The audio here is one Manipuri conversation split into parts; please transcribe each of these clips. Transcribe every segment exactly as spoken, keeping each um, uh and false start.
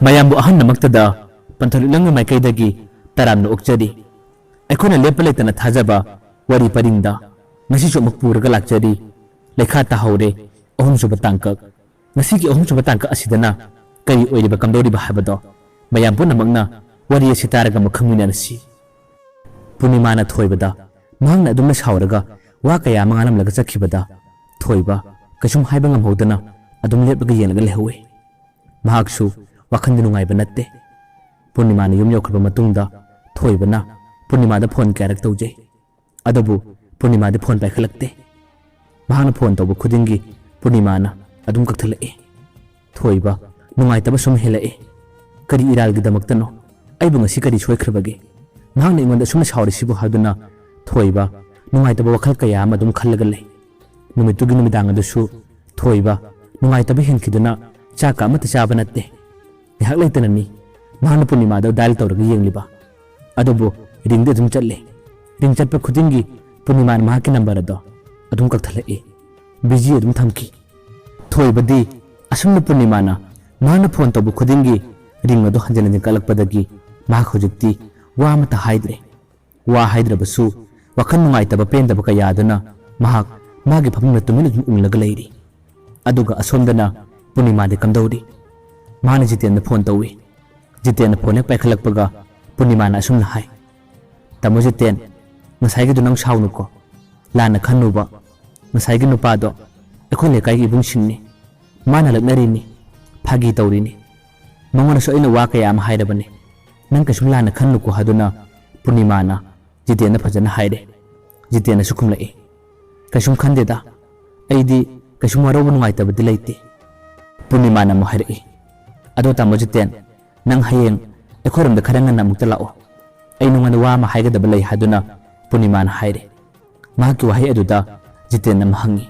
ꯃꯌꯥꯝꯕꯨ ꯑꯍꯟꯅꯃꯛꯇꯗ ꯄꯟꯊꯧꯔꯤꯛꯂꯝꯒꯤ ꯃꯥꯏꯀꯩꯗꯒꯤ ꯇꯔꯥꯝꯅ ꯑꯣꯛꯆꯔꯤ꯫ ꯑꯩꯈꯣꯏꯅ ꯂꯦꯞꯄ ꯂꯩꯇꯅ ꯊꯥꯖꯕ ꯋꯥꯔꯤ ꯄꯔꯤꯡꯗ ꯉꯁꯤꯁꯨ ꯑꯃꯨꯛ ꯄꯨꯔꯒ ꯂꯥꯛꯆꯔꯤ꯫ ꯂꯩꯈꯥ ꯇꯥꯍꯧꯔꯦ ꯑꯍꯨꯝꯁꯨꯕ ꯇꯥꯡꯀꯛ꯫ ꯉꯁꯤꯒꯤ ꯑꯍꯨꯝꯁꯨꯕ ꯇꯥꯡꯀꯛ ꯑꯁꯤꯗꯅ ꯀꯔꯤ ꯑꯣꯏꯔꯤꯕ ꯀꯝꯗꯧꯔꯤꯕ ꯍꯥꯏꯕꯗꯣ ꯃꯌꯥꯝ ꯄꯨꯝꯅꯃꯛꯅ ꯋꯥꯔꯤ ꯑꯁꯤ ꯇꯥꯔꯒ ꯑꯃꯨꯛ ꯈꯪꯃꯤꯟꯅꯔꯁꯤ꯫ ꯄꯨꯔꯅꯤꯃꯥꯅ ꯊꯣꯏꯕꯗ ꯃꯍꯥꯛꯅ ꯑꯗꯨꯝꯅ ꯁꯥꯎꯔꯒ ꯋꯥ ꯀꯌꯥ ꯑꯃ ꯉꯥꯡꯂꯝꯂꯒ ꯆꯠꯈꯤꯕꯗ ꯊꯣꯏꯕ ꯀꯩꯁꯨꯝ ꯍꯥꯏꯕ ꯉꯝꯍꯧꯗꯅ ꯑꯗꯨꯝ ꯂꯦꯞꯂꯒ ꯌꯦꯡꯂꯒ ꯂꯩꯍꯧꯏ꯫ ꯃꯍꯥꯛꯁꯨ ꯋꯥꯈꯜꯗ ꯅꯨꯡꯉꯥꯏꯕ ꯅꯠꯇꯦ꯫ ꯄꯨꯔꯅꯤꯃꯥꯅ ꯌꯨꯝ ꯌꯧꯈ꯭ꯔꯕ ꯃꯇꯨꯡꯗ ꯊꯣꯏꯕꯅ ꯄꯨꯔꯅꯤꯃꯥꯗ ꯐꯣꯟ ꯀꯌꯥꯔꯛ ꯇꯧꯖꯩ꯫ ꯑꯗꯨꯕꯨ ꯄꯨꯔꯅꯤꯃꯥꯗꯤ ꯐꯣꯟ ꯄꯥꯏꯈꯠꯂꯛꯇꯦ꯫ ꯃꯍꯥꯛꯅ ꯐꯣꯟ ꯇꯧꯕ ꯈꯨꯗꯤꯡꯒꯤ ꯄꯨꯔꯅꯤꯃꯥꯅ ꯑꯗꯨꯝ ꯀꯛꯊꯠꯂꯛꯏ꯫ ꯊꯣꯏꯕ ꯅꯨꯡꯉꯥꯏꯇꯕ ꯁꯨꯝ ꯍꯦꯜꯂꯛꯏ꯫ ꯀꯔꯤ ꯏꯔꯥꯜꯒꯤꯗꯃꯛꯇꯅꯣ? ꯑꯩꯕꯨ ꯉꯁꯤ ꯀꯔꯤ ꯁꯣꯏꯈ꯭ꯔꯕꯒꯦ? ꯃꯍꯥꯛꯅ ꯑꯩꯉꯣꯟꯗ ꯑꯁꯨꯝꯅ ꯁꯥꯎꯔꯤꯁꯤꯕꯨ ꯍꯥꯏꯗꯨꯅ ꯊꯣꯏꯕ ꯅꯨꯡꯉꯥꯏꯇꯕ ꯋꯥꯈꯜ ꯀꯌꯥ ꯑꯃ ꯑꯗꯨꯝ ꯈꯜꯂꯒ ꯂꯩ꯫ ꯅꯨꯃꯤꯠꯇꯨꯒꯤ ꯅꯨꯃꯤꯗꯥꯡ ꯑꯗꯨꯁꯨ ꯊꯣꯏꯕ ꯅꯨꯡꯉꯥꯏꯇꯕ ꯍꯦꯟꯈꯤꯗꯨꯅ ꯆꯥꯛꯀ ꯑꯃꯠꯇ ꯆꯥꯕ ꯅꯠꯇꯦ꯫ ꯉꯥꯏꯍꯥꯛ ꯂꯩꯇꯅꯅꯤ ꯃꯍꯥꯛꯅ ꯄꯨꯔꯅꯤꯃꯥꯗ ꯗꯥꯏꯜ ꯇꯧꯔꯒ ꯌꯦꯡꯂꯤꯕ꯫ ꯑꯗꯨꯕꯨ ꯔꯤꯡꯗꯤ ꯑꯗꯨꯝ ꯆꯠꯂꯦ꯫ ꯔꯤꯡ ꯆꯠꯄ ꯈꯨꯗꯤꯡꯒꯤ ꯄꯨꯔꯅꯤꯃꯥꯅ ꯃꯍꯥꯛꯀꯤ ꯅꯝꯕꯔ ꯑꯗꯣ ꯑꯗꯨꯝ ꯀꯛꯊꯠꯂꯛꯏ꯫ ꯕꯤꯖꯤ ꯑꯗꯨꯝ ꯊꯝꯈꯤ꯫ ꯊꯣꯏꯕꯗꯤ ꯑꯁꯨꯝꯅ ꯄꯨꯔꯅꯤꯃꯥꯅ ꯃꯍꯥꯛꯅ ꯐꯣꯟ ꯇꯧꯕ ꯈꯨꯗꯤꯡꯒꯤ ꯔꯤꯡ ꯑꯗꯨ ꯍꯟꯖꯤꯟ ꯍꯟꯖꯤꯟ ꯀꯛꯂꯛꯄꯗꯒꯤ ꯃꯍꯥꯛ ꯍꯧꯖꯤꯛꯇꯤ ꯋꯥ ꯑꯃꯠꯇ ꯍꯥꯏꯗ꯭ꯔꯦ꯫ ꯋꯥ ꯍꯥꯏꯗ꯭ꯔꯕꯁꯨ ꯋꯥꯈꯜ ꯅꯨꯡꯉꯥꯏꯇꯕ ꯄꯦꯟꯗꯕ ꯀꯌꯥ ꯑꯗꯨꯅ ꯃꯍꯥꯛ ꯃꯥꯒꯤ ꯐꯃꯨꯡꯗ ꯇꯨꯃꯤꯟꯅ ꯑꯗꯨꯝ ꯎꯪꯂꯒ ꯂꯩꯔꯤ꯫ ꯑꯗꯨꯒ ꯑꯁꯣꯝꯗꯅ ꯄꯨꯔꯅꯤꯃꯥꯗꯤ ꯀꯝꯗꯧꯔꯤ? ꯃꯥꯅ ꯖꯤꯇꯦꯟꯗ ꯐꯣꯟ ꯇꯧꯏ꯫ ꯖꯤꯇꯦꯟꯅ ꯐꯣꯟ ꯍꯦꯛ ꯄꯥꯏꯈꯠꯂꯛꯄꯒ ꯄꯨꯔꯅꯤꯃꯥꯅ ꯑꯁꯨꯝꯅ ꯍꯥꯏ, "ꯇꯥꯃꯣ ꯖꯤꯇꯦꯟ, ꯉꯁꯥꯏꯒꯤꯗꯨ ꯅꯪ ꯁꯥꯎꯅꯨꯀꯣ꯫ ꯂꯥꯟꯅ ꯈꯟꯅꯨꯕ꯫ ꯉꯁꯥꯏꯒꯤ ꯅꯨꯄꯥꯗꯣ ꯑꯩꯈꯣꯏ ꯂꯩꯀꯥꯏꯒꯤ ꯏꯕꯨꯡꯁꯤꯡꯅꯤ꯫ ꯃꯥꯅ ꯂꯛꯅꯔꯤꯅꯤ, ꯐꯥꯒꯤ ꯇꯧꯔꯤꯅꯤ꯫ ꯃꯉꯣꯟꯗꯁꯨ ꯑꯩꯅ ꯋꯥ ꯀꯌꯥ ꯑꯃ ꯍꯥꯏꯔꯕꯅꯤ꯫ ꯅꯪ ꯀꯩꯁꯨꯝ ꯂꯥꯟꯅ ꯈꯟꯅꯨꯀꯣ" ꯍꯥꯏꯗꯨꯅ ꯄꯨꯔꯅꯤꯃꯥꯅ ꯖꯤꯇꯦꯟꯗ ꯐꯖꯅ ꯍꯥꯏꯔꯦ꯫ ꯖꯤꯇꯦꯟꯅꯁꯨ ꯈꯨꯝꯂꯛꯏ, "ꯀꯩꯁꯨꯝ ꯈꯟꯗꯦꯗ, ꯑꯩꯗꯤ ꯀꯩꯁꯨꯝ ꯋꯥꯔꯧꯕ ꯅꯨꯡꯉꯥꯏꯇꯕꯗꯤ ꯂꯩꯇꯦ"꯫ ꯄꯨꯔꯅꯤꯃꯥꯅ ꯑꯃꯨꯛ ꯍꯥꯏꯔꯛꯏ, "ꯑꯗꯣ ꯇꯥꯃꯣ ꯖꯤꯇꯦꯟ, ꯅꯪ ꯍꯌꯦꯡ ꯑꯩꯈꯣꯏꯔꯣꯝꯗ ꯈꯔ ꯉꯟꯅ ꯑꯃꯨꯛꯇ ꯂꯥꯛꯑꯣ꯫ ꯑꯩ ꯅꯉꯣꯟꯗ ꯋꯥ ꯑꯃ ꯍꯥꯏꯒꯗꯕ ꯂꯩ" ꯍꯥꯏꯗꯨꯅ ꯄꯨꯔꯅꯤꯃꯥꯅ ꯍꯥꯏꯔꯦ꯫ ꯃꯍꯥꯛꯀꯤ ꯋꯥꯍꯩ ꯑꯗꯨꯗ ꯖꯤꯇꯦꯟꯅ ꯑꯃꯨꯛ ꯍꯪꯉꯤ,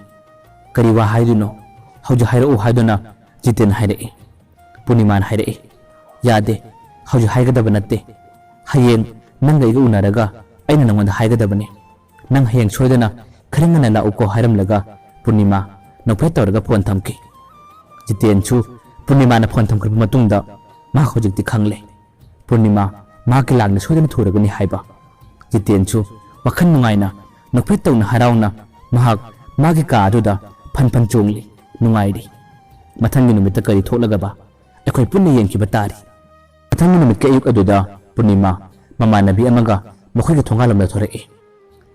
"ꯀꯔꯤ ꯋꯥ ꯍꯥꯏꯗꯣꯏꯅꯣ? ꯍꯧꯖꯤꯛ ꯍꯥꯏꯔꯛꯎ" ꯍꯥꯏꯗꯨꯅ ꯖꯤꯇꯦꯟꯅ ꯍꯥꯏꯔꯛꯏ꯫ ꯄꯨꯔꯅꯤꯃꯥꯅ ꯍꯥꯏꯔꯛꯏ, "ꯌꯥꯗꯦ, ꯍꯧꯖꯤꯛ ꯍꯥꯏꯒꯗꯕ ꯅꯠꯇꯦ꯫ ꯍꯌꯦꯡ ꯅꯪꯒ ꯑꯩꯒ ꯎꯅꯔꯒ ꯑꯩꯅ ꯅꯉꯣꯟꯗ ꯍꯥꯏꯒꯗꯕꯅꯤ꯫ ꯅꯪ ꯍꯌꯦꯡ ꯁꯣꯏꯗꯅ ꯈꯔ ꯉꯟꯅ ꯂꯥꯛꯎꯀꯣ" ꯍꯥꯏꯔꯝꯂꯒ ꯄꯨꯔꯅꯤꯃꯥ ꯅꯣꯛꯐꯦꯠ ꯇꯧꯔꯒ ꯐꯣꯟ ꯊꯝꯈꯤ꯫ ꯖꯤꯇꯦꯟꯁꯨ ꯄꯨꯔꯅꯤꯃꯥꯅ ꯐꯣꯟ ꯊꯝꯈ꯭ꯔꯕ ꯃꯇꯨꯡꯗ ꯃꯍꯥꯛ ꯍꯧꯖꯤꯛꯇꯤ ꯈꯪꯂꯦ꯫ ꯄꯨꯔꯅꯤꯃꯥ ꯃꯍꯥꯛꯀꯤ ꯂꯥꯡꯗ ꯁꯣꯏꯗꯅ ꯊꯨꯔꯒꯅꯤ ꯍꯥꯏꯕ꯫ ꯖꯤꯇꯦꯟꯁꯨ ꯋꯥꯈꯜ ꯅꯨꯡꯉꯥꯏꯅ, ꯅꯣꯛꯐꯦꯠ ꯇꯧꯅ ꯍꯔꯥꯎꯅ ꯃꯍꯥꯛ ꯃꯥꯒꯤ ꯀꯥ ꯑꯗꯨꯗ ꯐꯟ ꯐꯟ ꯆꯣꯡꯂꯤ, ꯅꯨꯡꯉꯥꯏꯔꯤ꯫ ꯃꯊꯪꯒꯤ ꯅꯨꯃꯤꯠꯇ ꯀꯔꯤ ꯊꯣꯛꯂꯒꯕ ꯑꯩꯈꯣꯏ ꯄꯨꯟꯅ ꯌꯦꯡꯈꯤꯕ ꯇꯥꯔꯤ꯫ ꯃꯊꯪꯒꯤ ꯅꯨꯃꯤꯠꯀꯤ ꯑꯌꯨꯛ ꯑꯗꯨꯗ ꯄꯨꯔꯅꯤꯃꯥ ꯃꯃꯥꯟꯅꯕꯤ ꯑꯃꯒ ꯃꯈꯣꯏꯒꯤ ꯊꯣꯡꯒꯥꯜꯂꯣꯝꯗ ꯊꯣꯔꯛꯏ꯫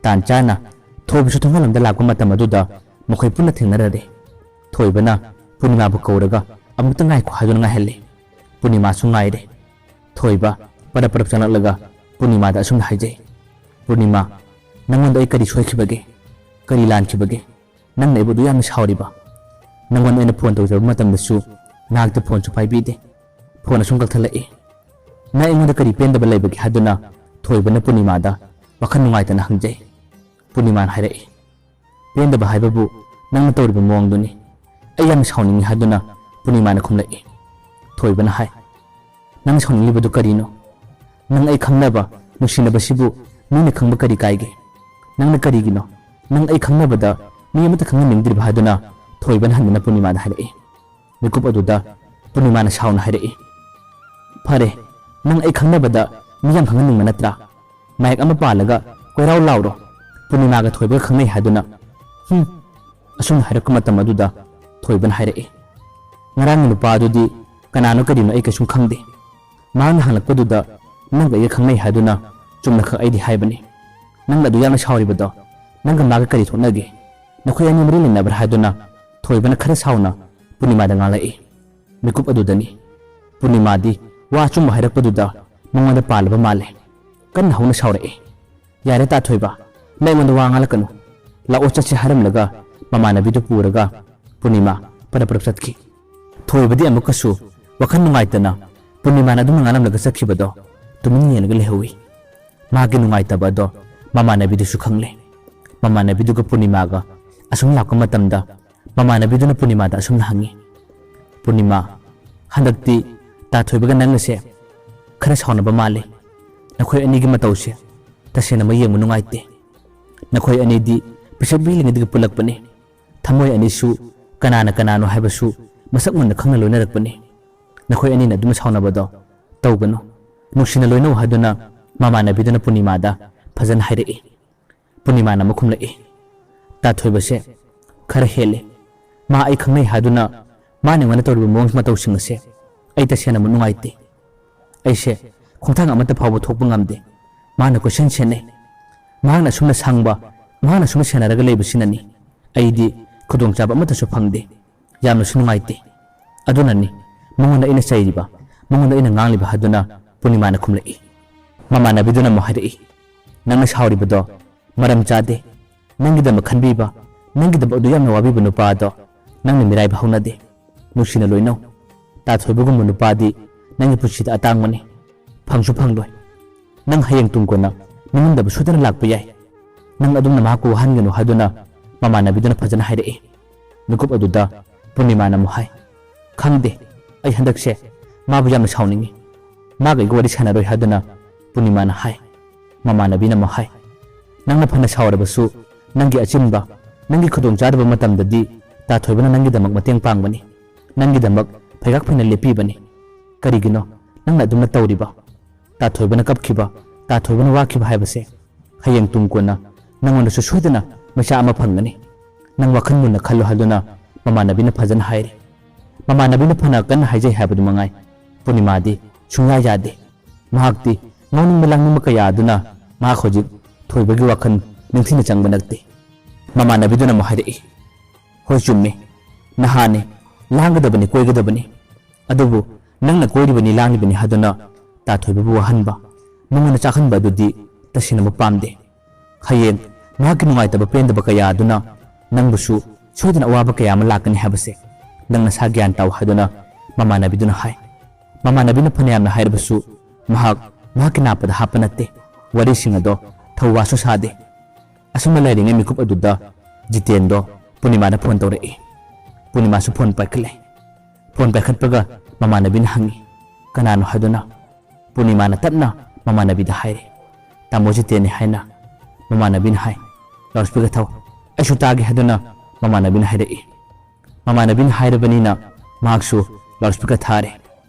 ꯇꯥꯟ ꯆꯥꯅ ꯊꯣꯏꯕꯁꯨ ꯊꯣꯡꯒꯥꯜꯂꯣꯝꯗ ꯂꯥꯛꯄ ꯃꯇꯝ ꯑꯗꯨꯗ ꯃꯈꯣꯏ ꯄꯨꯟꯅ ꯊꯦꯡꯅꯔꯔꯦ꯫ ꯊꯣꯏꯕꯅ ꯄꯨꯔꯅꯤꯃꯥꯕꯨ ꯀꯧꯔꯒ ꯑꯃꯨꯛꯇ ꯉꯥꯏꯈꯣ ꯍꯥꯏꯗꯨꯅ ꯉꯥꯏꯍꯜꯂꯦ꯫ ꯄꯨꯔꯅꯤꯃꯥꯁꯨ ꯉꯥꯏꯔꯦ꯫ ꯊꯣꯏꯕ ꯄꯔꯞ ꯄꯔꯞ ꯆꯪꯂꯛꯂꯒ ꯄꯨꯔꯅꯤꯃꯥꯗ ꯑꯁꯨꯝꯅ ꯍꯥꯏꯖꯩ, "ꯄꯨꯔꯅꯤꯃꯥ, ꯅꯪꯉꯣꯟꯗ ꯑꯩ ꯀꯔꯤ ꯁꯣꯏꯈꯤꯕꯒꯦ? ꯀꯔꯤ ꯂꯥꯟꯈꯤꯕꯒꯦ? ꯅꯪꯅ ꯑꯩꯕꯨ ꯑꯗꯨ ꯌꯥꯝꯅ ꯁꯥꯎꯔꯤꯕ? ꯅꯪꯉꯣꯟꯗ ꯑꯩꯅ ꯐꯣꯟ ꯇꯧꯖꯕ ꯃꯇꯝꯗꯁꯨ ꯉꯥꯏꯍꯥꯛꯇ ꯐꯣꯟꯁꯨ ꯄꯥꯏꯕꯤꯗꯦ꯫ ꯐꯣꯟ ꯑꯁꯨꯝ ꯀꯛꯊꯠꯂꯛꯏ꯫ ꯅꯪ ꯑꯩꯉꯣꯟꯗ ꯀꯔꯤ ꯄꯦꯟꯗꯕ ꯂꯩꯕꯒꯦ?" ꯍꯥꯏꯗꯨꯅ ꯊꯣꯏꯕꯅ ꯄꯨꯔꯅꯤꯃꯥꯗ ꯋꯥꯈꯜ ꯅꯨꯡꯉꯥꯏꯇꯅ ꯍꯪꯖꯩ꯫ ꯄꯨꯔꯅꯤꯃꯥꯅ ꯍꯥꯏꯔꯛꯏ, "ꯄꯦꯟꯗꯕ ꯍꯥꯏꯕꯕꯨ ꯅꯪꯅ ꯇꯧꯔꯤꯕ ꯃꯑꯣꯡꯗꯨꯅꯤ꯫ ꯑꯩ ꯌꯥꯝꯅ ꯁꯥꯎꯅꯤꯡꯉꯤ" ꯍꯥꯏꯗꯨꯅ ꯄꯨꯔꯅꯤꯃꯥꯅ ꯈꯨꯝꯂꯛꯏ꯫ ꯊꯣꯏꯕꯅ ꯍꯥꯏ, "ꯅꯪ ꯁꯥꯎꯅꯤꯡꯂꯤꯕꯗꯨ ꯀꯔꯤꯅꯣ? ꯅꯪ ꯑꯩ ꯈꯪꯅꯕ, ꯅꯨꯡꯁꯤꯅꯕꯁꯤꯕꯨ ꯃꯤꯅ ꯈꯪꯕ ꯀꯔꯤ ꯀꯥꯏꯒꯦ? ꯅꯪꯅ ꯀꯔꯤꯒꯤꯅꯣ ꯅꯪ ꯑꯩ ꯈꯪꯅꯕꯗ ꯃꯤ ꯑꯃꯠꯇ ꯈꯪꯍꯟꯅꯤꯡꯗ꯭ꯔꯤꯕ?" ꯍꯥꯏꯗꯨꯅ ꯊꯣꯏꯕꯅ ꯍꯟꯗꯨꯅ ꯄꯨꯔꯅꯤꯃꯥꯗ ꯍꯥꯏꯔꯛꯏ꯫ ꯃꯤꯀꯨꯞ ꯑꯗꯨꯗ ꯄꯨꯔꯅꯤꯃꯥꯅ ꯁꯥꯎꯅ ꯍꯥꯏꯔꯛꯏ, "ꯐꯔꯦ, ꯅꯪ ꯑꯩ ꯈꯪꯅꯕꯗ ꯃꯤ ꯌꯥꯝ ꯈꯪꯍꯟꯅꯤꯡꯕ ꯅꯠꯇ꯭ꯔꯥ? ꯃꯥꯏꯛ ꯑꯃ ꯄꯥꯜꯂꯒ ꯀꯣꯏꯔꯥꯎ ꯂꯥꯎꯔꯣ꯫ ꯄꯨꯔꯅꯤꯃꯥꯒ ꯊꯣꯏꯕꯒ ꯈꯪꯅꯩ ꯍꯥꯏꯗꯨꯅ꯫ ꯍꯨꯝ!" ꯑꯁꯨꯝꯅ ꯍꯥꯏꯔꯛꯄ ꯃꯇꯝ ꯑꯗꯨꯗ ꯊꯣꯏꯕꯅ ꯍꯥꯏꯔꯛꯏ, "ꯉꯔꯥꯡꯒꯤ ꯅꯨꯄꯥ ꯑꯗꯨꯗꯤ ꯀꯅꯥꯅꯣ ꯀꯔꯤꯅꯣ ꯑꯩ ꯀꯩꯁꯨꯝ ꯈꯪꯗꯦ꯫ ꯃꯍꯥꯛꯅ ꯍꯪꯂꯛꯄꯗꯨꯗ ꯅꯪꯒ ꯑꯩꯒ ꯈꯪꯅꯩ ꯍꯥꯏꯗꯨꯅ ꯆꯨꯝꯅꯈꯛ ꯑꯩꯗꯤ ꯍꯥꯏꯕꯅꯤ꯫ ꯅꯪꯅ ꯑꯗꯨ ꯌꯥꯝꯅ ꯁꯥꯎꯔꯤꯕꯗꯣ ꯅꯪꯒ ꯃꯥꯒ ꯀꯔꯤ ꯊꯣꯛꯅꯒꯦ? ꯅꯈꯣꯏ ꯑꯅꯤ ꯃꯔꯤ ꯂꯩꯅꯕ꯭ꯔꯥ?" ꯍꯥꯏꯗꯨꯅ ꯊꯣꯏꯕꯅ ꯈꯔ ꯁꯥꯎꯅ ꯄꯨꯔꯅꯤꯃꯥꯗ ꯉꯥꯡꯂꯛꯏ꯫ ꯃꯤꯀꯨꯞ ꯑꯗꯨꯗꯅꯤ꯫ ꯄꯨꯔꯅꯤꯃꯥꯗꯤ ꯋꯥ ꯑꯆꯨꯝꯕ ꯍꯥꯏꯔꯛꯄꯗꯨꯗ ꯃꯉꯣꯟꯗ ꯄꯥꯜꯂꯕ ꯃꯥꯜꯂꯦ꯫ ꯀꯟꯅ ꯍꯧꯅ ꯁꯥꯎꯔꯛꯏ, "ꯌꯥꯔꯦ ꯇꯥ ꯊꯣꯏꯕ, ꯅꯪ ꯑꯩꯉꯣꯟꯗ ꯋꯥ ꯉꯥꯡꯂꯛꯀꯅꯨ꯫ ꯂꯥꯛꯑꯣ ꯆꯠꯁꯤ" ꯍꯥꯏꯔꯝꯂꯒ ꯃꯃꯥꯟꯅꯕꯤꯗꯨ ꯄꯨꯔꯒ ꯄꯨꯔꯅꯤꯃꯥ ꯄꯔꯞ ꯄꯔꯞ ꯆꯠꯈꯤ꯫ ꯊꯣꯏꯕꯗꯤ ꯑꯃꯨꯛꯀꯁꯨ ꯋꯥꯈꯜ ꯅꯨꯡꯉꯥꯏꯇꯅ ꯄꯨꯔꯅꯤꯃꯥꯅ ꯑꯗꯨꯝꯅ ꯉꯥꯡꯂꯝꯂꯒ ꯆꯠꯈꯤꯕꯗꯣ ꯇꯨꯃꯤꯟ ꯌꯦꯡꯂꯒ ꯂꯩꯍꯧꯏ꯫ ꯃꯥꯒꯤ ꯅꯨꯡꯉꯥꯏꯇꯕ ꯑꯗꯣ ꯃꯃꯥꯟꯅꯕꯤꯗꯨꯁꯨ ꯈꯪꯂꯦ꯫ ꯃꯃꯥꯟꯅꯕꯤꯗꯨꯒ ꯄꯨꯔꯅꯤꯃꯥꯒ ꯑꯁꯨꯝ ꯂꯥꯛꯄ ꯃꯇꯝꯗ ꯃꯃꯥꯟꯅꯕꯤꯗꯨꯅ ꯄꯨꯔꯅꯤꯃꯥꯗ ꯑꯁꯨꯝꯅ ꯍꯪꯉꯤ, "ꯄꯨꯔꯅꯤꯃꯥ, ꯍꯟꯗꯛꯇꯤ ꯇꯥ ꯊꯣꯏꯕꯒ ꯅꯪꯒꯁꯦ ꯈꯔ ꯁꯥꯎꯅꯕ ꯃꯥꯜꯂꯤ꯫ ꯅꯈꯣꯏ ꯑꯅꯤꯒꯤ ꯃꯇꯧꯁꯦ ꯇꯁꯦꯡꯅꯃꯛ ꯌꯦꯡꯕ ꯅꯨꯡꯉꯥꯏꯇꯦ꯫ ꯅꯈꯣꯏ ꯑꯅꯤꯗꯤ ꯄꯤꯁꯛ ꯄꯤꯛꯂꯤꯉꯩꯗꯒꯤ ꯄꯨꯜꯂꯛꯄꯅꯤ꯫ ꯊꯃꯣꯏ ꯑꯅꯤꯁꯨ ꯀꯅꯥꯅ ꯀꯅꯥꯅꯣ ꯍꯥꯏꯕꯁꯨ ꯃꯁꯛ ꯃꯨꯟꯅ ꯈꯪꯅ ꯂꯣꯏꯅꯔꯛꯄꯅꯤ꯫ ꯅꯈꯣꯏ ꯑꯅꯤꯅ ꯑꯗꯨꯝ ꯁꯥꯎꯅꯕꯗꯣ ꯇꯧꯒꯅꯨ, ꯅꯨꯡꯁꯤꯅ ꯂꯣꯏꯅꯧ ꯍꯥꯏꯗꯨꯅ ꯃꯃꯥꯟꯅꯕꯤꯗꯨꯅ ꯄꯨꯔꯅꯤꯃꯥꯗ ꯐꯖꯅ ꯍꯥꯏꯔꯛꯏ꯫ ꯄꯨꯔꯅꯤꯃꯥꯅ ꯑꯃꯨꯛ ꯈꯨꯝꯂꯛꯏ, "ꯇꯥ ꯊꯣꯏꯕꯁꯦ ꯈꯔ ꯍꯦꯜꯂꯦ꯫ ꯃꯥ ꯑꯩ ꯈꯪꯅꯩ ꯍꯥꯏꯗꯨꯅ ꯃꯥꯅ ꯑꯩꯉꯣꯟꯗ ꯇꯧꯔꯤꯕ ꯃꯑꯣꯡ ꯃꯇꯧꯁꯤꯡ ꯑꯁꯦ ꯑꯩ ꯇꯁꯦꯡꯅ ꯑꯃꯨꯛ ꯅꯨꯡꯉꯥꯏꯇꯦ꯫ ꯑꯩꯁꯦ ꯈꯣꯡꯊꯥꯡ ꯑꯃꯠꯇ ꯐꯥꯎꯕ ꯊꯣꯛꯄ ꯉꯝꯗꯦ꯫ ꯃꯥꯅ ꯀꯣꯏꯁꯦꯟ ꯁꯦꯟꯅꯩ꯫ ꯃꯍꯥꯛꯅ ꯑꯁꯨꯝꯅ ꯁꯪꯕ, ꯃꯍꯥꯛꯅ ꯑꯁꯨꯝꯅ ꯁꯦꯟꯅꯔꯒ ꯂꯩꯕꯁꯤꯅꯅꯤ ꯑꯩꯗꯤ ꯈꯨꯗꯣꯡꯆꯥꯕ ꯑꯃꯠꯇꯁꯨ ꯐꯪꯗꯦ꯫ ꯌꯥꯝꯅꯁꯨ ꯅꯨꯡꯉꯥꯏꯇꯦ꯫ ꯑꯗꯨꯅꯅꯤ ꯃꯉꯣꯟꯗ ꯑꯩꯅ ꯆꯩꯔꯤꯕ, ꯃꯉꯣꯟꯗ ꯑꯩꯅ ꯉꯥꯡꯂꯤꯕ" ꯍꯥꯏꯗꯨꯅ ꯄꯨꯔꯅꯤꯃꯥꯅ ꯈꯨꯝꯂꯛꯏ꯫ ꯃꯃꯥꯟꯅꯕꯤꯗꯨꯅ ꯑꯃꯨꯛ ꯍꯥꯏꯔꯛꯏ, "ꯅꯪꯅ ꯁꯥꯎꯔꯤꯕꯗꯣ ꯃꯔꯝ ꯆꯥꯗꯦ꯫ ꯅꯪꯒꯤꯗꯃꯛ ꯈꯟꯕꯤꯕ, ꯅꯪꯒꯤꯗꯃꯛ ꯑꯗꯨ ꯌꯥꯝꯅ ꯋꯥꯕꯤꯕ ꯅꯨꯄꯥ ꯑꯗꯣ ꯅꯪꯅ ꯃꯤꯔꯥꯏꯕ ꯍꯧꯅꯗꯦ꯫ ꯅꯨꯡꯁꯤꯅ ꯂꯣꯏꯅꯧ꯫ ꯇꯥ ꯊꯣꯏꯕꯒꯨꯝꯕ ꯅꯨꯄꯥꯗꯤ ꯅꯪꯒꯤ ꯄꯨꯟꯁꯤꯗ ꯑꯇꯥꯡꯕꯅꯤ꯫ ꯐꯪꯁꯨ ꯐꯪꯂꯣꯏ꯫ ꯅꯪ ꯍꯌꯦꯡ ꯇꯨꯡ ꯀꯣꯟꯅ ꯅꯤꯡꯉꯝꯗꯕ ꯁꯣꯏꯗꯅ ꯂꯥꯛꯄ ꯌꯥꯏ꯫ ꯅꯪ ꯑꯗꯨꯝꯅ ꯃꯍꯥꯛꯄꯨ ꯋꯥꯍꯟꯒꯅꯨ" ꯍꯥꯏꯗꯨꯅ ꯃꯃꯥꯟꯅꯕꯤꯗꯨꯅ ꯐꯖꯅ ꯍꯥꯏꯔꯛꯏ꯫ ꯃꯤꯀꯨꯞ ꯑꯗꯨꯗ ꯄꯨꯔꯅꯤꯃꯥꯅ ꯑꯃꯨꯛ ꯍꯥꯏ, "ꯈꯪꯗꯦ, ꯑꯩ ꯍꯟꯗꯛꯁꯦ ꯃꯥꯕꯨ ꯌꯥꯝꯅ ꯁꯥꯎꯅꯤꯡꯉꯤ꯫ ꯃꯥꯒ ꯑꯩꯒ ꯋꯥꯔꯤ ꯁꯥꯟꯅꯔꯣꯏ" ꯍꯥꯏꯗꯨꯅ ꯄꯨꯔꯅꯤꯃꯥꯅ ꯍꯥꯏ꯫ ꯃꯃꯥꯟꯅꯕꯤꯅ ꯑꯃꯨꯛ ꯍꯥꯏ, "ꯅꯪꯅ ꯐꯅ ꯁꯥꯎꯔꯕꯁꯨ ꯅꯪꯒꯤ ꯑꯆꯤꯟꯕ, ꯅꯪꯒꯤ ꯈꯨꯗꯣꯡꯆꯥꯗꯕ ꯃꯇꯝꯗꯗꯤ ꯇꯥ ꯊꯣꯏꯕꯅ ꯅꯪꯒꯤꯗꯃꯛ ꯃꯇꯦꯡ ꯄꯥꯡꯕꯅꯤ, ꯅꯪꯒꯤꯗꯃꯛ ꯐꯩꯒꯥꯛ ꯐꯅ ꯂꯦꯞꯄꯤꯕꯅꯤ꯫ ꯀꯔꯤꯒꯤꯅꯣ ꯅꯪꯅ ꯑꯗꯨꯝꯅ ꯇꯧꯔꯤꯕ? ꯇꯥ ꯊꯣꯏꯕꯅ ꯀꯞꯈꯤꯕ, ꯇꯥ ꯊꯣꯏꯕꯅ ꯋꯥꯈꯤꯕ ꯍꯥꯏꯕꯁꯦ ꯍꯌꯦꯡ ꯇꯨꯡ ꯀꯣꯟꯅ ꯅꯪꯉꯣꯟꯗꯁꯨ ꯁꯣꯏꯗꯅ ꯃꯩꯁꯥ ꯑꯃ ꯐꯪꯒꯅꯤ꯫ ꯅꯪ ꯋꯥꯈꯜ ꯃꯨꯟꯅ ꯈꯜꯂꯨ" ꯍꯥꯏꯗꯨꯅ ꯃꯃꯥꯟꯅꯕꯤꯅ ꯐꯖꯅ ꯍꯥꯏꯔꯤ꯫ ꯃꯃꯥꯟꯅꯕꯤꯅ ꯐꯅ ꯀꯟꯅ ꯍꯥꯏꯖꯩ ꯍꯥꯏꯕꯗꯨ ꯃꯉꯥꯏ, ꯄꯨꯔꯅꯤꯃꯥꯗꯤ ꯁꯨꯡꯌꯥ ꯌꯥꯗꯦ꯫ ꯃꯍꯥꯛꯇꯤ ꯉꯥꯎꯅꯤꯡꯕ ꯂꯥꯡꯅꯤꯡꯕ ꯀꯌꯥ ꯑꯗꯨꯅ ꯃꯍꯥꯛ ꯍꯧꯖꯤꯛ ꯊꯣꯏꯕꯒꯤ ꯋꯥꯈꯜ ꯅꯤꯡꯊꯤꯅ ꯆꯪꯕ ꯅꯠꯇꯦ꯫ ꯃꯃꯥꯟꯅꯕꯤꯗꯨꯅ ꯑꯃꯨꯛ ꯍꯥꯏꯔꯛꯏ, "ꯍꯣꯏ, ꯆꯨꯝꯃꯤ, ꯅꯍꯥꯅꯤ, ꯂꯥꯡꯒꯗꯕꯅꯤ, ꯀꯣꯏꯒꯗꯕꯅꯤ꯫ ꯑꯗꯨꯕꯨ ꯅꯪꯅ ꯀꯣꯏꯔꯤꯕꯅꯤ, ꯂꯥꯡꯂꯤꯕꯅꯤ ꯍꯥꯏꯗꯨꯅ ꯇꯥ ꯊꯣꯏꯕꯕꯨ ꯋꯥꯍꯟꯕ, ꯃꯉꯣꯟꯗ ꯆꯥꯛꯍꯟꯕ ꯑꯗꯨꯗꯤ ꯇꯁꯦꯡꯅꯃꯛ ꯄꯥꯝꯗꯦ꯫ ꯍꯌꯦꯡ ꯃꯍꯥꯛꯀꯤ ꯅꯨꯡꯉꯥꯏꯇꯕ ꯄꯦꯟꯗꯕ ꯀꯌꯥ ꯑꯗꯨꯅ ꯅꯪꯕꯨꯁꯨ ꯁꯣꯏꯗꯅ ꯑꯋꯥꯕ ꯀꯌꯥ ꯑꯃ ꯂꯥꯛꯀꯅꯤ ꯍꯥꯏꯕꯁꯦ ꯅꯪ ꯅꯁꯥ ꯒ꯭ꯌꯥꯟ ꯇꯥꯎ" ꯍꯥꯏꯗꯨꯅ ꯃꯃꯥꯟꯅꯕꯤꯗꯨꯅ ꯍꯥꯏ꯫ ꯃꯃꯥꯟꯅꯕꯤꯅ ꯐꯅꯌꯥꯝꯅ ꯍꯥꯏꯔꯕꯁꯨ ꯃꯍꯥꯛ ꯃꯍꯥꯛꯀꯤ ꯅꯥꯞꯄꯗ ꯍꯥꯞꯄ ꯅꯠꯇꯦ꯫ ꯋꯥꯔꯤꯁꯤꯡ ꯑꯗꯣ ꯊꯧꯋꯥꯁꯨ ꯁꯥꯗꯦ꯫ ꯑꯁꯨꯝꯅ ꯂꯩꯔꯤꯉꯩ ꯃꯤꯀꯨꯞ ꯑꯗꯨꯗ ꯖꯤꯇꯦꯟꯗꯣ ꯄꯨꯔꯅꯤꯃꯥꯗ ꯐꯣꯟ ꯇꯧꯔꯛꯏ꯫ ꯄꯨꯔꯅꯤꯃꯥꯁꯨ ꯐꯣꯟ ꯄꯥꯏꯈꯠꯂꯦ꯫ ꯐꯣꯟ ꯄꯥꯏꯈꯠꯄꯒ ꯃꯃꯥꯟꯅꯕꯤꯅ ꯍꯪꯉꯤ, "ꯀꯅꯥꯅꯣ?" ꯍꯥꯏꯗꯨꯅ꯫ ꯄꯨꯔꯅꯤꯃꯥꯅ ꯇꯞꯅ ꯃꯃꯥꯟꯅꯕꯤꯗ ꯍꯥꯏꯔꯦ, "ꯇꯥꯃꯣ ꯖꯤꯇꯦꯟꯅꯤ" ꯍꯥꯏꯅ꯫ ꯃꯃꯥꯟꯅꯕꯤꯅ ꯍꯥꯏ, "ꯂꯥꯎꯠ ꯁ꯭ꯄꯤꯀꯔ ꯊꯥꯎ, ꯑꯩꯁꯨ ꯇꯥꯒꯦ" ꯍꯥꯏꯗꯨꯅ ꯃꯃꯥꯟꯅꯕꯤꯅ ꯍꯥꯏꯔꯛꯏ꯫ ꯃꯃꯥꯟꯅꯕꯤꯅ ꯍꯥꯏꯔꯕꯅꯤꯅ ꯃꯍꯥꯛꯁꯨ ꯂꯥꯎꯠ ꯁ꯭ꯄꯤꯀꯔ ꯊꯥꯔꯦ꯫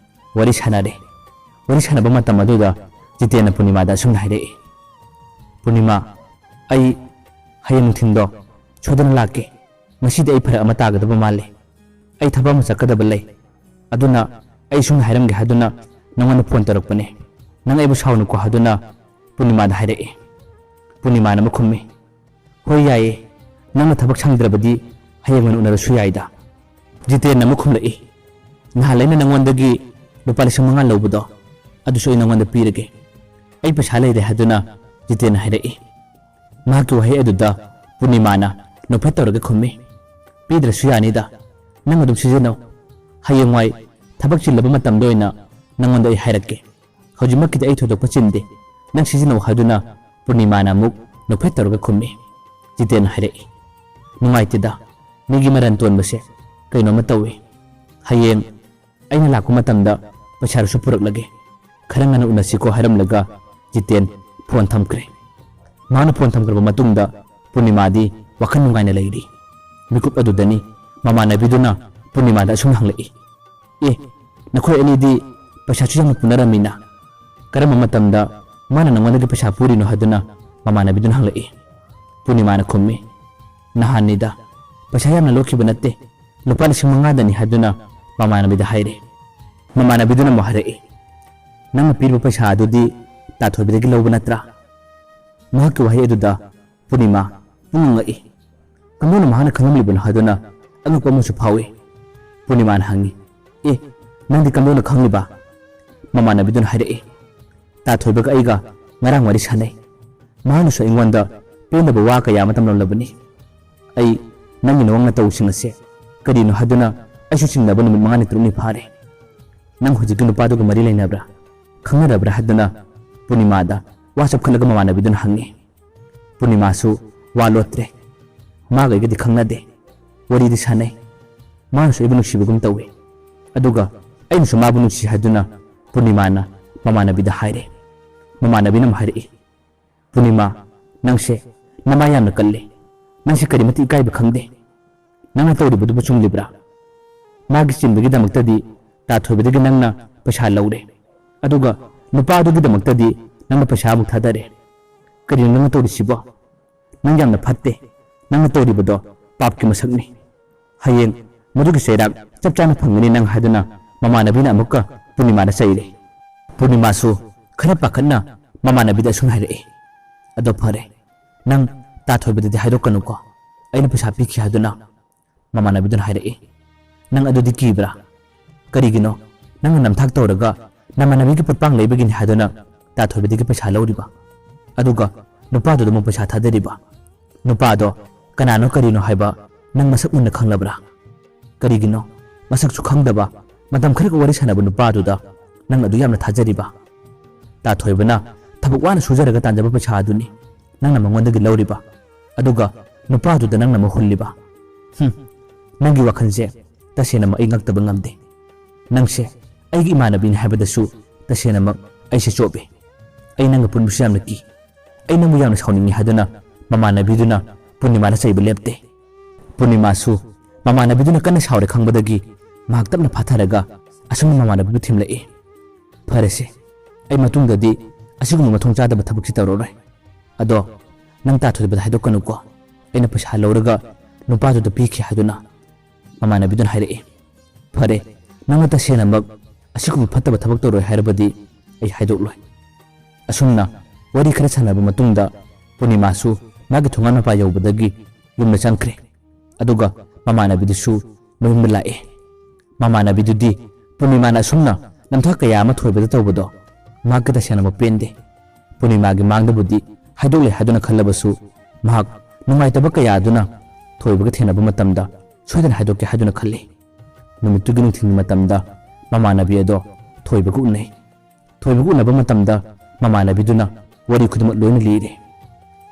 ꯋꯥꯔꯤ ꯁꯥꯟꯅꯔꯦ꯫ ꯋꯥꯔꯤ ꯁꯥꯟꯅꯕ ꯃꯇꯝ ꯑꯗꯨꯗ ꯖꯤꯇꯦꯟꯅ ꯄꯨꯔꯅꯤꯃꯥꯗ ꯑꯁꯨꯝꯅ ꯍꯥꯏꯔꯛꯏ, "ꯄꯨꯔꯅꯤꯃꯥ, ꯑꯩ ꯍꯌꯦꯡ ꯅꯨꯡꯊꯤꯟꯗꯣ ꯁꯣꯏꯗꯅ ꯂꯥꯛꯀꯦ꯫ ꯉꯁꯤꯗꯤ ꯑꯩ ꯐꯔꯛ ꯑꯃ ꯇꯥꯒꯗꯕ ꯃꯥꯜꯂꯦ꯫ ꯑꯩ ꯊꯕꯛ ꯑꯃ ꯆꯠꯀꯗꯕ ꯂꯩ꯫ ꯑꯗꯨꯅ ꯑꯩ ꯁꯨꯝ ꯍꯥꯏꯔꯝꯒꯦ ꯍꯥꯏꯗꯨꯅ ꯅꯉꯣꯟꯗ ꯐꯣꯟ ꯇꯧꯔꯛꯄꯅꯦ꯫ ꯅꯪ ꯑꯩꯕꯨ ꯁꯥꯎꯅꯨꯀꯣ" ꯍꯥꯏꯗꯨꯅ ꯄꯨꯔꯅꯤꯃꯥꯗ ꯍꯥꯏꯔꯛꯏ꯫ ꯄꯨꯔꯅꯤꯃꯥꯅ ꯑꯃ ꯈꯨꯝꯃꯤ, "ꯍꯣꯏ, ꯌꯥꯏꯌꯦ꯫ ꯅꯪꯅ ꯊꯕꯛ ꯁꯪꯗ꯭ꯔꯕꯗꯤ ꯍꯌꯦꯡ ꯑꯣꯏꯅ ꯎꯅꯔꯁꯨ ꯌꯥꯏꯗ꯫" ꯖꯤꯇꯦꯟꯅ ꯑꯃ ꯈꯨꯝꯂꯛꯏ, "ꯅꯍꯥꯟ ꯑꯩꯅ ꯅꯪꯉꯣꯟꯗꯒꯤ ꯂꯨꯄꯥ ꯂꯤꯁꯤꯡ ꯃꯉꯥ ꯂꯧꯕꯗꯣ, ꯑꯗꯨꯁꯨ ꯑꯩ ꯅꯪꯉꯣꯟꯗ ꯄꯤꯔꯒꯦ꯫ ꯑꯩ ꯄꯩꯁꯥ ꯂꯩꯔꯦ" ꯍꯥꯏꯗꯨꯅ ꯖꯤꯇꯦꯟꯅ ꯍꯥꯏꯔꯛꯏ꯫ ꯃꯍꯥꯛꯀꯤ ꯋꯥꯍꯩ ꯑꯗꯨꯗ ꯄꯨꯔꯅꯤꯃꯥꯅ ꯅꯣꯛꯐꯦꯠ ꯇꯧꯔꯒ ꯈꯨꯝꯃꯤ, "ꯄꯤꯗ꯭ꯔꯁꯨ ꯌꯥꯅꯤꯗ, ꯅꯪ ꯑꯗꯨꯝ ꯁꯤꯖꯤꯟꯅꯧ꯫ ꯍꯌꯦꯡꯋꯥꯏ ꯊꯕꯛ ꯆꯤꯜꯂꯕ ꯃꯇꯝꯗ ꯑꯣꯏꯅ ꯅꯪꯉꯣꯟꯗ ꯑꯩ ꯍꯥꯏꯔꯛꯀꯦ꯫ ꯍꯧꯖꯤꯛꯃꯛꯀꯤꯗꯤ ꯑꯩ ꯊꯣꯏꯗꯣꯛꯄ ꯆꯤꯟꯗꯦ, ꯅꯪ ꯁꯤꯖꯤꯟꯅꯧ" ꯍꯥꯏꯗꯨꯅ ꯄꯨꯔꯅꯤꯃꯥꯅ ꯑꯃꯨꯛ ꯅꯣꯛꯐꯦꯠ ꯇꯧꯔꯒ ꯈꯨꯝꯃꯤ꯫ ꯖꯤꯇꯦꯟꯅ ꯍꯥꯏꯔꯛꯏ, "ꯅꯨꯡꯉꯥꯏꯇꯦꯗ, ꯃꯤꯒꯤ ꯃꯔꯟ ꯇꯣꯟꯕꯁꯦ ꯀꯩꯅꯣꯝꯃ ꯇꯧꯏ꯫ ꯍꯌꯦꯡ ꯑꯩꯅ ꯂꯥꯛꯄ ꯃꯇꯝꯗ ꯄꯩꯁꯥꯗꯨꯁꯨ ꯄꯨꯔꯛꯂꯒꯦ꯫ ꯈꯔ ꯉꯟꯅ ꯎꯅꯁꯤꯀꯣ" ꯍꯥꯏꯔꯝꯂꯒ ꯖꯤꯇꯦꯟ ꯐꯣꯟ ꯊꯝꯈ꯭ꯔꯦ꯫ ꯃꯍꯥꯛꯅ ꯐꯣꯟ ꯊꯝꯈ꯭ꯔꯕ ꯃꯇꯨꯡꯗ ꯄꯨꯔꯅꯤꯃꯥꯗꯤ ꯋꯥꯈꯜ ꯅꯨꯡꯉꯥꯏꯅ ꯂꯩꯔꯤ꯫ ꯃꯤꯀꯨꯞ ꯑꯗꯨꯗꯅꯤ ꯃꯃꯥꯟꯅꯕꯤꯗꯨꯅ ꯄꯨꯔꯅꯤꯃꯥꯗ ꯑꯁꯨꯝꯅ ꯍꯪꯂꯛꯏ, "ꯑꯦ, ꯅꯈꯣꯏ ꯑꯅꯤꯗꯤ ꯄꯩꯁꯥꯁꯨ ꯌꯥꯝꯅ ꯄꯨꯅꯔꯝꯃꯤꯅ, ꯀꯔꯝꯕ ꯃꯇꯝꯗ ꯃꯥꯅ ꯅꯉꯣꯟꯗꯒꯤ ꯄꯩꯁꯥ ꯄꯨꯔꯤꯅꯣ?" ꯍꯥꯏꯗꯨꯅ ꯃꯃꯥꯟꯅꯕꯤꯗꯨꯅ ꯍꯪꯂꯛꯏ꯫ ꯄꯨꯔꯅꯤꯃꯥꯅ ꯈꯨꯝꯃꯤ, "ꯅꯍꯥꯟꯅꯤꯗ, ꯄꯩꯁꯥ ꯌꯥꯝꯅ ꯂꯧꯈꯤꯕ ꯅꯠꯇꯦ, ꯂꯨꯄꯥ ꯂꯤꯁꯤꯡ ꯃꯉꯥꯗꯅꯤ" ꯍꯥꯏꯗꯨꯅ ꯃꯃꯥꯟꯅꯕꯤꯗ ꯍꯥꯏꯔꯦ꯫ ꯃꯃꯥꯟꯅꯕꯤꯗꯨꯅ ꯑꯃꯨꯛ ꯍꯥꯏꯔꯛꯏ, "ꯅꯪꯅ ꯄꯤꯔꯤꯕ ꯄꯩꯁꯥ ꯑꯗꯨꯗꯤ ꯇꯥꯊꯣꯏꯕꯗꯒꯤ ꯂꯧꯕ ꯅꯠꯇ꯭ꯔꯥ?" ꯃꯍꯥꯛꯀꯤ ꯋꯥꯍꯩ ꯑꯗꯨꯗ ꯄꯨꯔꯅꯤꯃꯥ ꯄꯨꯡꯉꯛ ꯉꯛꯏ꯫ ꯀꯝꯗꯧꯅ ꯃꯍꯥꯛꯅ ꯈꯪꯂꯝꯂꯤꯕꯅꯣ ꯍꯥꯏꯗꯨꯅ ꯑꯉꯛꯄ ꯑꯃꯁꯨ ꯐꯥꯎꯏ꯫ ꯄꯨꯔꯅꯤꯃꯥꯅ ꯍꯪꯉꯤ, "ꯑꯦ, ꯅꯪꯗꯤ ꯀꯝꯗꯧꯅ ꯈꯪꯂꯤꯕ?" ꯃꯃꯥꯟꯅꯕꯤꯗꯨꯅ ꯍꯥꯏꯔꯛꯏ, "ꯇꯥꯊꯣꯏꯕꯒ ꯑꯩꯒ ꯉꯔꯥꯡ ꯋꯥꯔꯤ ꯁꯥꯟꯅꯩ꯫ ꯃꯍꯥꯛꯅꯁꯨ ꯑꯩꯉꯣꯟꯗ ꯄꯦꯟꯗꯕ ꯋꯥ ꯀꯌꯥ ꯑꯃ ꯇꯝꯂꯝꯂꯕꯅꯤ꯫ ꯑꯩ ꯅꯪꯒꯤ ꯅꯋꯥꯡ ꯅꯇꯧꯁꯤꯡ ꯑꯁꯦ ꯀꯔꯤꯅꯣ ꯍꯥꯏꯗꯨꯅ ꯑꯩꯁꯨ ꯆꯤꯡꯅꯕ ꯅꯨꯃꯤꯠ ꯃꯉꯥꯅꯤ ꯇꯔꯨꯛꯅꯤ ꯐꯥꯔꯦ꯫ ꯅꯪ ꯍꯧꯖꯤꯛꯀꯤ ꯅꯨꯄꯥꯗꯨꯒ ꯃꯔꯤ ꯂꯩꯅꯕ꯭ꯔꯥ? ꯈꯪꯅꯔꯕ꯭ꯔꯥ?" ꯍꯥꯏꯗꯨꯅ ꯄꯨꯔꯅꯤꯃꯥꯗ ꯋꯥ ꯆꯞꯈꯠꯂꯒ ꯃꯃꯥꯟꯅꯕꯤꯗꯨꯅ ꯍꯪꯉꯤ꯫ ꯄꯨꯔꯅꯤꯃꯥꯁꯨ ꯋꯥ ꯂꯣꯠꯇ꯭ꯔꯦ꯫ ꯃꯥꯒ ꯑꯩꯒꯗꯤ ꯈꯪꯅꯗꯦ꯫ ꯋꯥꯔꯤꯗꯤ ꯁꯥꯟꯅꯩ꯫ ꯃꯥꯅꯁꯨ ꯑꯩꯕꯨ ꯅꯨꯡꯁꯤꯕꯒꯨꯝ ꯇꯧꯏ꯫ ꯑꯗꯨꯒ ꯑꯩꯅꯁꯨ ꯃꯥꯕꯨ ꯅꯨꯡꯁꯤ ꯍꯥꯏꯗꯨꯅ ꯄꯨꯔꯅꯤꯃꯥꯅ ꯃꯃꯥꯟꯅꯕꯤꯗ ꯍꯥꯏꯔꯦ꯫ ꯃꯃꯥꯟꯅꯕꯤꯅ ꯑꯃꯨꯛ ꯍꯥꯏꯔꯛꯏ, "ꯄꯨꯔꯅꯤꯃꯥ, ꯅꯪꯁꯦ ꯅꯃꯥ ꯌꯥꯝꯅ ꯀꯜꯂꯤ꯫ ꯅꯪꯁꯦ ꯀꯔꯤꯃꯠꯇ ꯏꯀꯥꯏꯕ ꯈꯪꯗꯦ꯫ ꯅꯪꯅ ꯇꯧꯔꯤꯕꯗꯨꯕꯨ ꯆꯨꯝꯂꯤꯕ꯭ꯔꯥ? ꯃꯥꯒꯤ ꯆꯤꯟꯕꯒꯤꯗꯃꯛꯇꯗꯤ ꯇꯥ ꯊꯣꯏꯕꯗꯒꯤ ꯅꯪꯅ ꯄꯩꯁꯥ ꯂꯧꯔꯦ, ꯑꯗꯨꯒ ꯅꯨꯄꯥꯗꯨꯒꯤꯗꯃꯛꯇꯗꯤ ꯅꯪꯅ ꯄꯩꯁꯥ ꯑꯃꯨꯛ ꯊꯥꯗꯔꯦ꯫ ꯀꯔꯤꯅꯣ ꯅꯪꯅ ꯇꯧꯔꯤꯁꯤꯕꯣ? ꯅꯪ ꯌꯥꯝꯅ ꯐꯠꯇꯦ꯫ ꯅꯪꯅ ꯇꯧꯔꯤꯕꯗꯣ ꯄꯥꯞꯀꯤ ꯃꯁꯛꯅꯤ꯫ ꯍꯌꯦꯡ ꯃꯗꯨꯒꯤ ꯆꯩꯔꯥꯛ ꯆꯞ ꯆꯥꯅ ꯐꯪꯒꯅꯤ ꯅꯪ ꯍꯥꯏꯗꯨꯅ ꯃꯃꯥꯟꯅꯕꯤꯅ ꯑꯃꯨꯛꯀ ꯄꯨꯔꯅꯤꯃꯥꯗ ꯆꯩꯔꯦ꯫ ꯄꯨꯔꯅꯤꯃꯥꯁꯨ ꯈꯔ ꯄꯥꯈꯠꯅ ꯃꯃꯥꯟꯅꯕꯤꯗ ꯑꯁꯨꯝ ꯍꯥꯏꯔꯛꯏ, "ꯑꯗꯣ ꯐꯔꯦ, ꯅꯪ ꯇꯥ ꯊꯣꯏꯕꯗꯗꯤ ꯍꯥꯏꯗꯣꯛꯀꯅꯨꯀꯣ, ꯑꯩꯅ ꯄꯩꯁꯥ ꯄꯤꯈꯤ ꯍꯥꯏꯗꯨꯅ"꯫ ꯃꯃꯥꯟꯅꯕꯤꯗꯨꯅ ꯍꯥꯏꯔꯛꯏ, "ꯅꯪ ꯑꯗꯨꯗꯤ ꯀꯤꯕ꯭ꯔꯥ? ꯀꯔꯤꯒꯤꯅꯣ ꯅꯪꯅ ꯅꯝꯊꯥꯛ ꯇꯧꯔꯒ ꯅꯃꯥꯟꯅꯕꯤꯒꯤ ꯄꯣꯠꯄꯥꯡ ꯂꯩꯕꯒꯤꯅꯤ ꯍꯥꯏꯗꯨꯅ ꯇꯥ ꯊꯣꯏꯕꯗꯒꯤ ꯄꯩꯁꯥ ꯂꯧꯔꯤꯕ? ꯑꯗꯨꯒ ꯅꯨꯄꯥꯗꯨꯗ ꯑꯃꯨꯛ ꯄꯩꯁꯥ ꯊꯥꯗꯔꯤꯕ? ꯅꯨꯄꯥꯗꯣ ꯀꯅꯥꯅꯣ ꯀꯔꯤꯅꯣ ꯍꯥꯏꯕ ꯅꯪ ꯃꯁꯛ ꯃꯨꯟꯅ ꯈꯪꯂꯕ꯭ꯔꯥ? ꯀꯔꯤꯒꯤꯅꯣ ꯃꯁꯛꯁꯨ ꯈꯪꯗꯕ, ꯃꯇꯝ ꯈꯔꯒ ꯋꯥꯔꯤ ꯁꯥꯟꯅꯕ ꯅꯨꯄꯥꯗꯨꯗ ꯅꯪ ꯑꯗꯨ ꯌꯥꯝꯅ ꯊꯥꯖꯔꯤꯕ?" ꯇꯥ ꯊꯣꯏꯕꯅ ꯊꯕꯛ ꯋꯥꯅ ꯁꯨꯖꯔꯒ ꯇꯥꯟꯖꯕ ꯄꯩꯁꯥ ꯑꯗꯨꯅꯤ ꯅꯪꯅ ꯃꯉꯣꯟꯗꯒꯤ ꯂꯧꯔꯤꯕ, ꯑꯗꯨꯒ ꯅꯨꯄꯥꯗꯨꯗ ꯅꯪꯅ ꯑꯃꯨꯛ ꯍꯨꯜꯂꯤꯕ꯫ ꯍꯨꯝ, ꯅꯪꯒꯤ ꯋꯥꯈꯜꯁꯦ ꯇꯁꯦꯡꯅꯃꯛ ꯑꯩ ꯉꯛꯇꯕ ꯉꯝꯗꯦ꯫ ꯅꯪꯁꯦ ꯑꯩꯒꯤ ꯏꯃꯥꯟꯅꯕꯤꯅꯤ ꯍꯥꯏꯕꯗꯁꯨ ꯇꯁꯦꯡꯅꯃꯛ ꯑꯩꯁꯦ ꯆꯣꯞꯄꯦ꯫ ꯑꯩ ꯅꯪꯒ ꯄꯨꯟꯕꯁꯨ ꯌꯥꯝꯅ ꯀꯤ꯫ ꯑꯩ ꯅꯪꯕꯨ ꯌꯥꯝꯅ ꯁꯥꯎꯅꯤꯡꯉꯤ ꯍꯥꯏꯗꯨꯅ ꯃꯃꯥꯟꯅꯕꯤꯗꯨꯅ ꯄꯨꯔꯅꯤꯃꯥꯗ ꯆꯩꯕ ꯂꯦꯞꯇꯦ꯫ ꯄꯨꯔꯅꯤꯃꯥꯁꯨ ꯃꯃꯥꯟꯅꯕꯤꯗꯨꯅ ꯀꯟꯅ ꯁꯥꯎꯔꯦ ꯈꯪꯕꯗꯒꯤ ꯃꯍꯥꯛ ꯇꯞꯅ ꯐꯥꯊꯔꯒ ꯑꯁꯨꯝꯅ ꯃꯃꯥꯟꯅꯕꯤꯕꯨ ꯊꯦꯝꯂꯛꯏ, "ꯐꯔꯦꯁꯦ, ꯑꯩ ꯃꯇꯨꯡꯗꯗꯤ ꯑꯁꯤꯒꯨꯝꯕ ꯃꯊꯣꯡ ꯆꯥꯗꯕ ꯊꯕꯛꯁꯤ ꯇꯧꯔꯔꯣꯏ꯫ ꯑꯗꯣ ꯅꯪ ꯇꯥ ꯊꯣꯏꯕꯗ ꯍꯥꯏꯗꯣꯛꯀꯅꯨꯀꯣ, ꯑꯩꯅ ꯄꯩꯁꯥ ꯂꯧꯔꯒ ꯅꯨꯄꯥꯗꯨꯗ ꯄꯤꯈꯤ" ꯍꯥꯏꯗꯨꯅ꯫ ꯃꯃꯥꯟꯅꯕꯤꯗꯨꯅ ꯍꯥꯏꯔꯛꯏ, "ꯐꯔꯦ, ꯅꯪꯅ ꯇꯁꯦꯡꯅꯃꯛ ꯑꯁꯤꯒꯨꯝꯕ ꯐꯠꯇꯕ ꯊꯕꯛ ꯇꯧꯔꯣꯏ ꯍꯥꯏꯔꯕꯗꯤ ꯑꯩ ꯍꯥꯏꯗꯣꯛꯂꯣꯏ"꯫ ꯑꯁꯨꯝꯅ ꯋꯥꯔꯤ ꯈꯔ ꯁꯥꯟꯅꯔꯕ ꯃꯇꯨꯡꯗ ꯄꯨꯔꯅꯤꯃꯥꯁꯨ ꯃꯥꯒꯤ ꯊꯣꯡꯒꯥꯟ ꯃꯄꯥ ꯌꯧꯕꯗꯒꯤ ꯌꯨꯝꯗ ꯆꯪꯈ꯭ꯔꯦ꯫ ꯑꯗꯨꯒ ꯃꯃꯥꯟꯅꯕꯤꯗꯨꯁꯨ ꯃꯌꯨꯝꯗ ꯂꯥꯛꯑꯦ꯫ ꯃꯃꯥꯟꯅꯕꯤꯗꯨꯗꯤ ꯄꯨꯔꯅꯤꯃꯥꯅ ꯑꯁꯨꯝꯅ ꯅꯝꯊꯥꯛ ꯀꯌꯥ ꯑꯃ ꯊꯣꯏꯕꯗ ꯇꯧꯕꯗꯣ ꯃꯍꯥꯛꯀ ꯇꯁꯦꯡꯅꯃꯛ ꯄꯦꯟꯗꯦ꯫ ꯄꯨꯔꯅꯤꯃꯥꯒꯤ ꯃꯥꯡꯗꯕꯨꯗꯤ ꯍꯥꯏꯗꯣꯛꯂꯦ ꯍꯥꯏꯗꯨꯅ ꯈꯜꯂꯕꯁꯨ ꯃꯍꯥꯛ ꯅꯨꯡꯉꯥꯏꯇꯕ ꯀꯌꯥ ꯑꯗꯨꯅ ꯊꯣꯏꯕꯒ ꯊꯦꯡꯅꯕ ꯃꯇꯝꯗ ꯁꯣꯏꯗꯅ ꯍꯥꯏꯗꯣꯛꯀꯦ ꯍꯥꯏꯗꯨꯅ ꯈꯜꯂꯤ꯫ ꯅꯨꯃꯤꯠꯇꯨꯒꯤ ꯅꯨꯡꯊꯤꯜꯒꯤ ꯃꯇꯝꯗ ꯃꯃꯥꯟꯅꯕꯤ ꯑꯗꯣ ꯊꯣꯏꯕꯒ ꯎꯅꯩ꯫ ꯊꯣꯏꯕꯒ ꯎꯅꯕ ꯃꯇꯝꯗ ꯃꯃꯥꯟꯅꯕꯤꯗꯨꯅ ꯋꯥꯔꯤ ꯈꯨꯗꯤꯡꯃꯛ ꯂꯣꯏꯅ ꯂꯤꯔꯦ꯫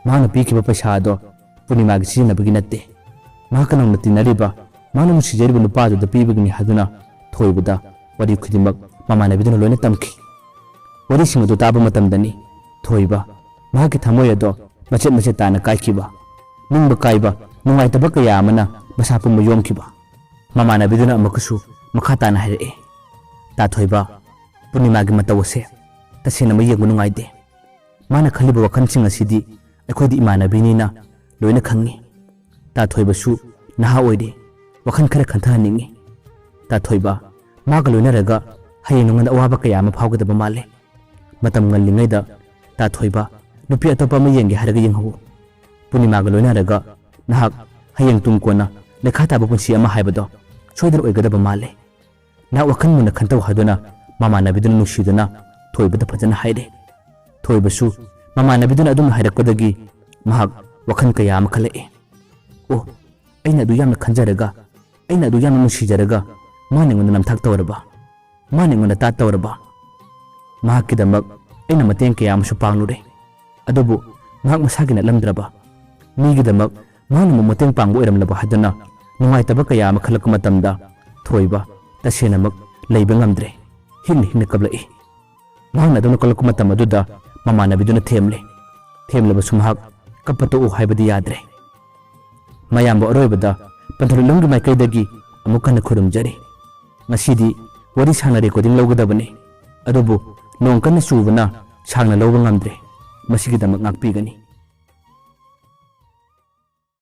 ꯃꯍꯥꯛꯅ ꯄꯤꯈꯤꯕ ꯄꯩꯁꯥ ꯑꯗꯣ ꯄꯨꯔꯅꯤꯃꯥꯒꯤ ꯁꯤꯖꯤꯟꯅꯕꯒꯤ ꯅꯠꯇꯦ꯫ ꯃꯍꯥꯛꯀ ꯅꯧꯅ ꯇꯤꯟꯅꯔꯤꯕ, ꯃꯍꯥꯛꯅ ꯅꯨꯡꯁꯤꯖꯔꯤꯕ ꯅꯨꯄꯥꯗꯨꯗ ꯄꯤꯕꯒꯤꯅꯤ ꯍꯥꯏꯗꯨꯅ ꯊꯣꯏꯕꯗ ꯋꯥꯔꯤ ꯈꯨꯗꯤꯡꯃꯛ ꯃꯃꯥꯟꯅꯕꯤꯗꯨꯅ ꯂꯣꯏꯅ ꯇꯝꯈꯤ꯫ ꯋꯥꯔꯤꯁꯤꯡ ꯑꯗꯨ ꯇꯥꯕ ꯃꯇꯝꯗꯅꯤ ꯊꯣꯏꯕ ꯃꯍꯥꯛꯀꯤ ꯊꯃꯣꯏ ꯑꯗꯣ ꯃꯆꯦꯠ ꯃꯆꯦꯠ ꯇꯥꯅ ꯀꯥꯏꯈꯤꯕ, ꯅꯤꯡꯕ ꯀꯥꯏꯕ, ꯅꯨꯡꯉꯥꯏꯇꯕ ꯀꯌꯥ ꯑꯃꯅ ꯃꯁꯥ ꯄꯨꯝꯕ ꯌꯣꯝꯈꯤꯕ꯫ ꯃꯃꯥꯟꯅꯕꯤꯗꯨꯅ ꯑꯃꯨꯛꯀꯁꯨ ꯃꯈꯥ ꯇꯥꯅ ꯍꯥꯏꯔꯛꯏ, "ꯇꯥ ꯊꯣꯏꯕ, ꯄꯨꯔꯅꯤꯃꯥꯒꯤ ꯃꯇꯧ ꯑꯁꯦ ꯇꯁꯦꯡꯅ ꯑꯃ ꯌꯦꯡꯕ ꯅꯨꯡꯉꯥꯏꯇꯦ꯫ ꯃꯥꯅ ꯈꯜꯂꯤꯕ ꯋꯥꯈꯜꯁꯤꯡ ꯑꯁꯤꯗꯤ ꯑꯩꯈꯣꯏꯗꯤ ꯏꯃꯥꯟꯅꯕꯤꯅꯤꯅ ꯂꯣꯏꯅ ꯈꯪꯉꯤ꯫ ꯇꯥ ꯊꯣꯏꯕꯁꯨ ꯅꯍꯥ ꯑꯣꯏꯔꯤ, ꯋꯥꯈꯜ ꯈꯔ ꯈꯟꯊꯍꯟꯅꯤꯡꯉꯤ꯫ ꯇꯥ ꯊꯣꯏꯕ, ꯃꯥꯒ ꯂꯣꯏꯅꯔꯒ ꯍꯌꯦꯡ ꯅꯉꯣꯟꯗ ꯑꯋꯥꯕ ꯀꯌꯥ ꯑꯃ ꯐꯥꯎꯒꯗꯕ ꯃꯥꯜꯂꯦ꯫ ꯃꯇꯝ ꯉꯜꯂꯤꯉꯩꯗ ꯇꯥ ꯊꯣꯏꯕ ꯅꯨꯄꯤ ꯑꯇꯣꯞꯄ ꯑꯃ ꯌꯦꯡꯒꯦ ꯍꯥꯏꯔꯒ ꯌꯦꯡꯍꯧꯎ꯫ ꯄꯨꯔꯅꯤꯃꯥꯒ ꯂꯣꯏꯅꯔꯒ ꯅꯍꯥꯛ ꯍꯌꯦꯡ ꯇꯨꯡ ꯀꯣꯟꯅ ꯂꯩꯈꯥ ꯇꯥꯕ ꯄꯨꯟꯁꯤ ꯑꯃ ꯍꯥꯏꯕꯗꯣ ꯁꯣꯏꯗꯅ ꯑꯣꯏꯒꯗꯕ ꯃꯥꯜꯂꯦ꯫ ꯅꯍꯥꯛ ꯋꯥꯈꯜ ꯃꯨꯟꯅ ꯈꯟꯇꯧ" ꯍꯥꯏꯗꯨꯅ ꯃꯃꯥꯟꯅꯕꯤꯗꯨꯅ ꯅꯨꯡꯁꯤꯗꯨꯅ ꯊꯣꯏꯕꯗ ꯐꯖꯅ ꯍꯥꯏꯔꯦ꯫ ꯊꯣꯏꯕꯁꯨ ꯃꯃꯥꯟꯅꯕꯤꯗꯨꯅ ꯑꯗꯨꯝꯅ ꯍꯥꯏꯔꯛꯄꯗꯒꯤ ꯃꯍꯥꯛ ꯋꯥꯈꯜ ꯀꯌꯥ ꯑꯃ ꯈꯜꯂꯛꯑꯦ꯫ "ꯑꯣ, ꯑꯩꯅ ꯑꯗꯨ ꯌꯥꯝꯅ ꯈꯟꯖꯔꯒ, ꯑꯩꯅ ꯑꯗꯨ ꯌꯥꯝꯅ ꯅꯨꯡꯁꯤꯖꯔꯒ ꯃꯥꯅ ꯑꯩꯉꯣꯟꯗ ꯅꯝꯊꯥꯛ ꯇꯧꯔꯕ, ꯃꯥꯅ ꯑꯩꯉꯣꯟꯗ ꯇꯥꯠ ꯇꯧꯔꯕ꯫ ꯃꯍꯥꯛꯀꯤꯗꯃꯛ ꯑꯩꯅ ꯃꯇꯦꯡ ꯀꯌꯥ ꯑꯃꯁꯨ ꯄꯥꯡꯂꯨꯔꯦ, ꯑꯗꯨꯕꯨ ꯃꯍꯥꯛ ꯃꯁꯥꯒꯤ ꯅꯠꯂꯝꯗ꯭ꯔꯕ, ꯃꯤꯒꯤꯗꯃꯛ ꯃꯍꯥꯛꯅ ꯑꯃꯨꯛ ꯃꯇꯦꯡ ꯄꯥꯡꯕ ꯑꯣꯏꯔꯝꯂꯕ" ꯍꯥꯏꯗꯨꯅ ꯅꯨꯡꯉꯥꯏꯇꯕ ꯀꯌꯥ ꯑꯃ ꯈꯜꯂꯛꯄ ꯃꯇꯝꯗ ꯊꯣꯏꯕ ꯇꯁꯦꯡꯅꯃꯛ ꯂꯩꯕ ꯉꯝꯗ꯭ꯔꯦ꯫ ꯍꯤꯡꯅ ꯍꯤꯡꯅ ꯀꯞꯂꯛꯏ꯫ ꯃꯍꯥꯛꯅ ꯑꯗꯨꯝꯅ ꯀꯞꯂꯛꯄ ꯃꯇꯝ ꯑꯗꯨꯗ ꯃꯃꯥꯟꯅꯕꯤꯗꯨꯅ ꯊꯦꯝꯂꯦ꯫ ꯊꯦꯝꯂꯕꯁꯨ ꯃꯍꯥꯛ ꯀꯞꯄ ꯇꯣꯛꯎ ꯍꯥꯏꯕꯗꯤ ꯌꯥꯗ꯭ꯔꯦ꯫ ꯃꯌꯥꯝꯕ ꯑꯔꯣꯏꯕꯗ ꯄꯟꯊꯨꯡꯂꯣꯟꯒꯤ ꯃꯥꯏꯀꯩꯗꯒꯤ ꯑꯃꯨꯛ ꯍꯟꯅ ꯈꯨꯔꯨꯝꯖꯔꯤ꯫ ꯉꯁꯤꯗꯤ ꯋꯥꯔꯤ ꯁꯥꯡꯅ ꯔꯦꯀꯣꯔꯗꯤꯡ ꯂꯧꯒꯗꯕꯅꯤ, ꯑꯗꯨꯕꯨ ꯅꯣꯡ ꯀꯟꯅ ꯆꯨꯕꯅ ꯁꯥꯡꯅ ꯂꯧꯕ ꯉꯝꯗ꯭ꯔꯦ꯫ ꯃꯁꯤꯒꯤꯗꯃꯛ ꯉꯥꯛꯄꯤꯒꯅꯤ꯫